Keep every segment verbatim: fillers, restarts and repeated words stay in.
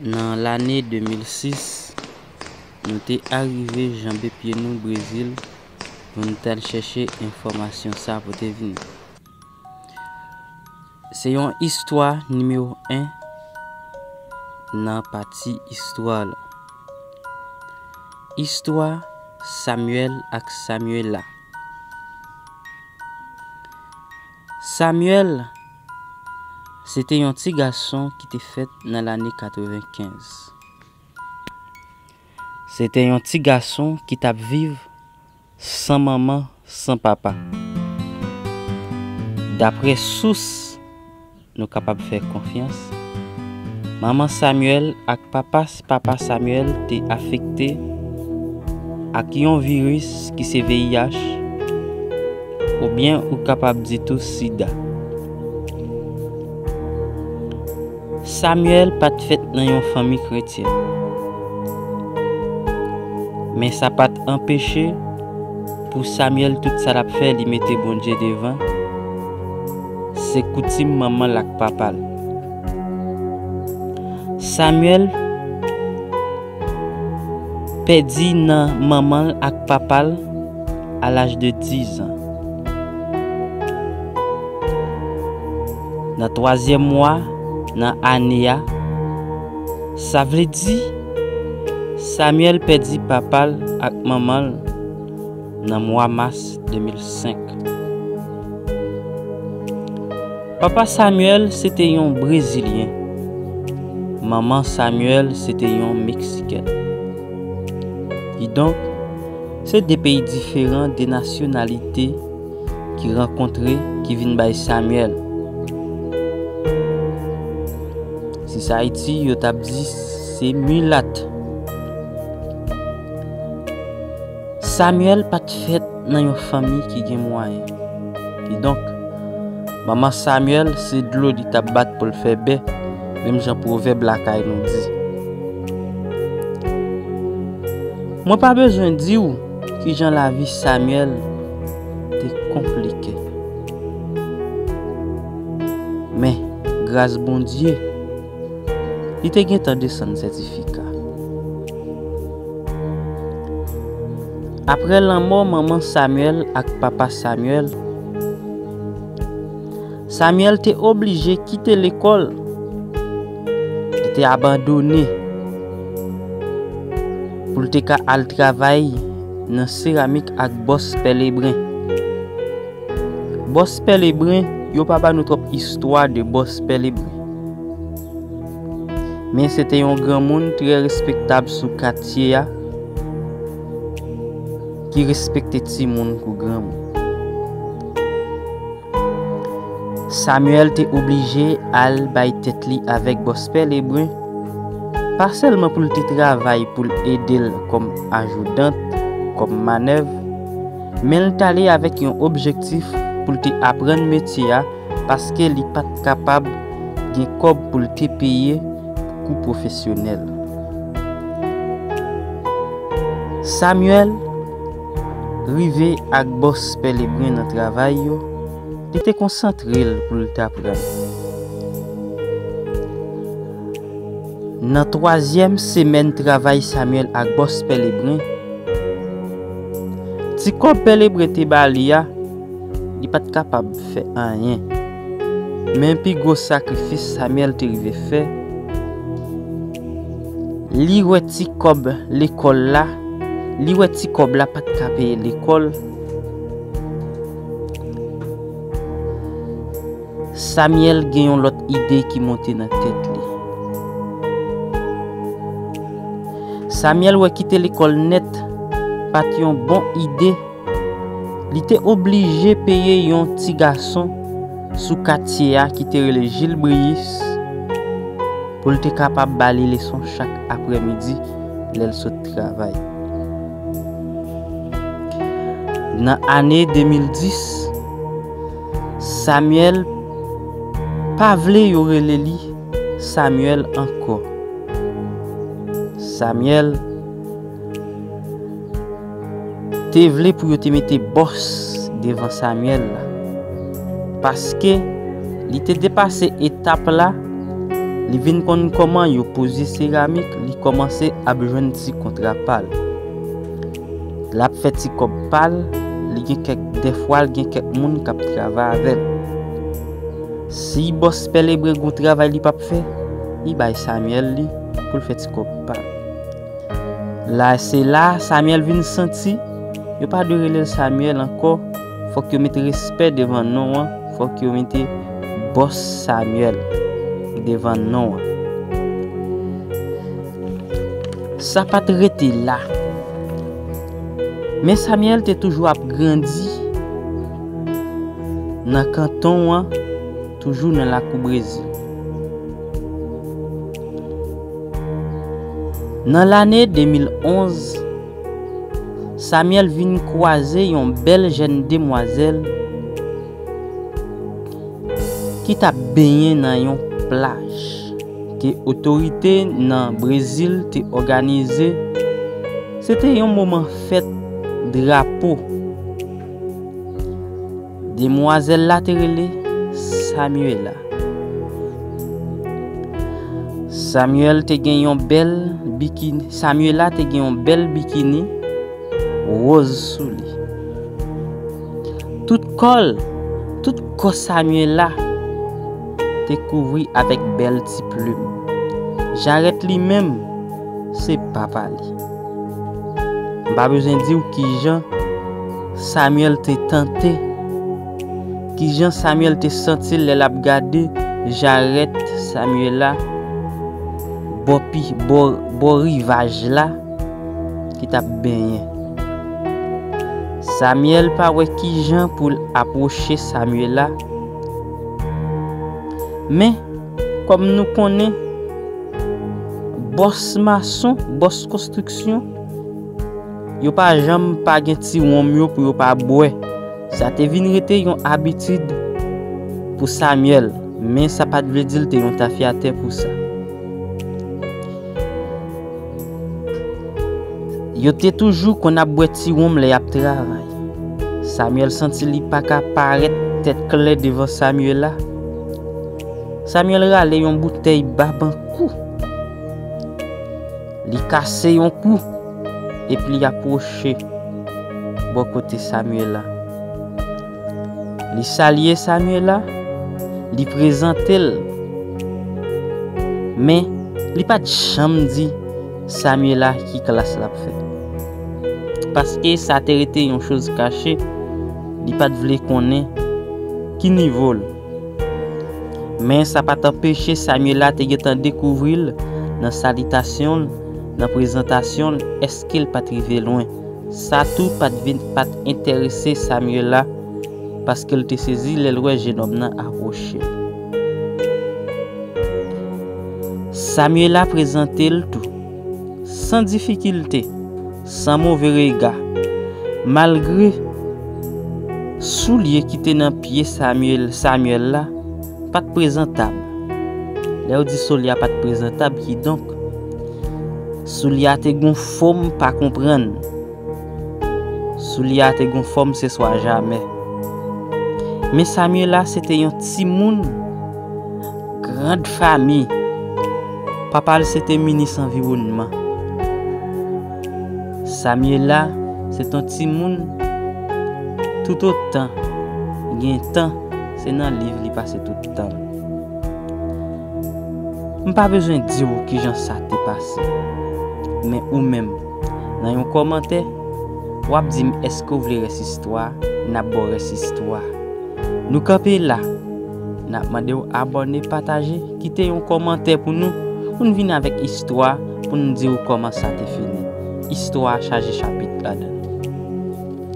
Nan lane de mil sis, nou te arive janbe pye nou Brezil pou n t al chèche enfòmasyon sa pou te vini. Se yon istwa nimewo en nan pati istwa la. Istwa Samuel ak Samuela. Samuel, se te yon ti gason ki te fèt nan lane katrevenkenz. Se te yon ti gason ki t ap viv san manman, san papa. Daprè sous nou kapab fè konfyans, manman Samuel ak papa, papa Samuel te afekte ak yon viris ki se V I H, oubyen ou kapab di tou sida. Samuel pa t fèt nan yon fanmi kretyen. Men sa pa t anpeche pou Samuel tout sa l ap fè, li mete Bondye devan. Se koutim manman l ak papa l. Samuel pèdi nan manman l ak papa l a laj de diz an. Nan twazyèm mwa nan ane a, sa vle di Samuel pèdi papa l ak manman l nan mwa mas de mil senk. Papa Samuel se te yon Brezilyen. Manman Samuel se te yon Meksikèn. Kidonk, se de peyi diferan, de nasyonalite ki rankontre, ki vin bay Samuel. Si se Ayiti, yo t ap di se milat. Samuel pa t fèt nan yon fanmi ki gen mwayen. Kidonk, manman Samuel se dlo li t ap bat pou l fè bè, menm jan pwovèb lakay nou di. Mwen pa bezwen di w kijan lavi Samuel te konplike. Men, gras Bondye, li te gentan desann sètifika. Apre lanmò manman Samuel ak papa Samuel, Samuel te oblije kite lekòl. Li te abandone pou l te ka al travay nan seramik ak bòs Pè Lebren. Bòs Pè Lebren, yo pa ba nou twòp istwa de bòs Pè Lebren. Men se te yon granmoun trè respektab sou katye a, ki respekte timoun kou granmoun. Samuel te oblije al bay tèt li avèk bòs Pè Lebren, pa sèlman pou l te travay pou l ede l kòm ajoudan, kòm manèv, men l t ale avèk yon objektif pou l te aprann metye a, paske li pa t kapab gen kòb pou l te peye kou pwofesyonèl. Samuel rive ak bòs Pè Lebren nan travay yo, li te konsantre l pou l t aprann. Nan twazyèm semèn travay Samuel ak bòs Pè Lebren, ti kòb Pè Lebren te ba li a, li pa t kapab fè anyen. Men pi gwo sakrifis Samuel te rive fè, li wè ti kòb lekòl la, li wè ti kòb la pa t ka peye lekòl. Samuel gen yon lòt ide ki monte nan tèt li. Samuel wè kite lekòl nèt pa t yon bon ide. Li te oblije peye yon ti gason sou katye a ki te rele Jil Briyis pou l te kapab ba li leson chak aprèmidi lè l sot travay. Nan ane de mil dis, Samuel pa vle yo rele li Samuel ankò. Samuel te vle pou yo te mete bòs devan Samuel la, paske li te depase etap la, Li vin konn kòman yo poze seramik, li kòmanse ap jwenn ti kontra pa l. L ap fè ti kòb pa l, li gen kèk, dèfwa l gen kèk moun k ap travay avè l. Si bòs Pè Lebre gon travay li p ap fè, li bay Samyèl li pou l fè ti kòb pa l. La, se la Samyèl vin santi yo pa dwe rele l Samyèl ankò. Fòk yo mete respè devan non an. Fòk yo mete bòs Samyèl devan non an. Sa pa t rete la. Men Samyèl te toujou ap grandi nan kanton an, toujou nan lakou Brezil. Nan lane de mil onz, Samyèl vin kwaze yon bèl jèn demwazèl ki t ap benyen nan yon plaj ke otorite nan Brezil te òganize. Se te yon moman fèt drapo. Demwazèl la te rele Samuela. Samuel te gen yon bèl bikini, Samuela te gen yon bèl bikini wòz sou li. Tout kò l, tout kò Samuela te kouvri avèk bèl ti plim. Jarèt li menm, se papa li. M pa bezwen di w kijan Samuel te tante, kijan Samuel te santi l lè l ap gade jarèt Samuela bò pi, bò, bò rivaj la ki t ap benyen. Samuel pa wè kijan pou l apwoche Samuela, men kòm nou konnen, bòs mason, bòs konstriksyon, yo pa janm pa gen ti wonm yo pou yo pa bwè. Sa te vin rete yon abitid pou Samuel, men sa pa t vle di l te yon tafyatè pou sa. Yo te toujou konn ap bwè ti wonm lè y ap travay. Samuel santi li pa ka parèt tèt klè devan Samuela. Samuel rale yon boutèy babankou. Li kase yon kou, epi li apwoche bò kote Samuela. Li salye Samuela, li prezante l. Men, li pa t janm di Samuela ki klas l ap fè. Paske sa te rete yon choz kache, li pa t vle konnen ki nivo l. Men sa pa t anpeche Samuela te gentan dekouvri l nan salitasyon l, nan prezantasyon l, èske l pa t rive lwen. Sa tou pa t vin, pa t enterese Samuela, paske l te sezi lè l wè jennonm nan apwoche l. Samuela prezante l tou, san difikilte, san move rega. Malgre soulye ki te nan pye Samuel, Samuel la pa t prezantab. Lè yo di soulye a pa t prezantab, kidonk, soulye a te gon fòm pa konprann. Soulye a te gon fòm se swa jamè. Men Samuela se te yon timoun grand fami. Papa l se te minis anviwònman. Samuela se te yon timoun, toutotan gen tan, se nan liv li pase tout tan l. M pa bezwen di w kijan sa te pase. Men ou menm, nan yon kòmantè, w ap di m èske w vle rès istwa a, n ap ba w rès istwa a. Nou kanpe la. N ap mande w abòne, pataje, kite yon kòmantè pou nou, pou n vin avèk istwa, pou n di w kòman sa te fini. Istwa a chaje chapit ladan l.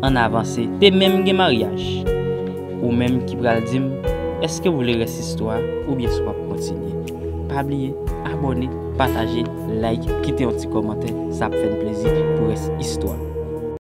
Ann avanse, te menm gen maryaj. Ou menm ki pral di m, èske w vle rès istwa a, oubyen si w ap kontinye. Pa bliye, abòne, pataje, like, kite yon ti kòmantè, sa ap fè n plezi pou rès istwa.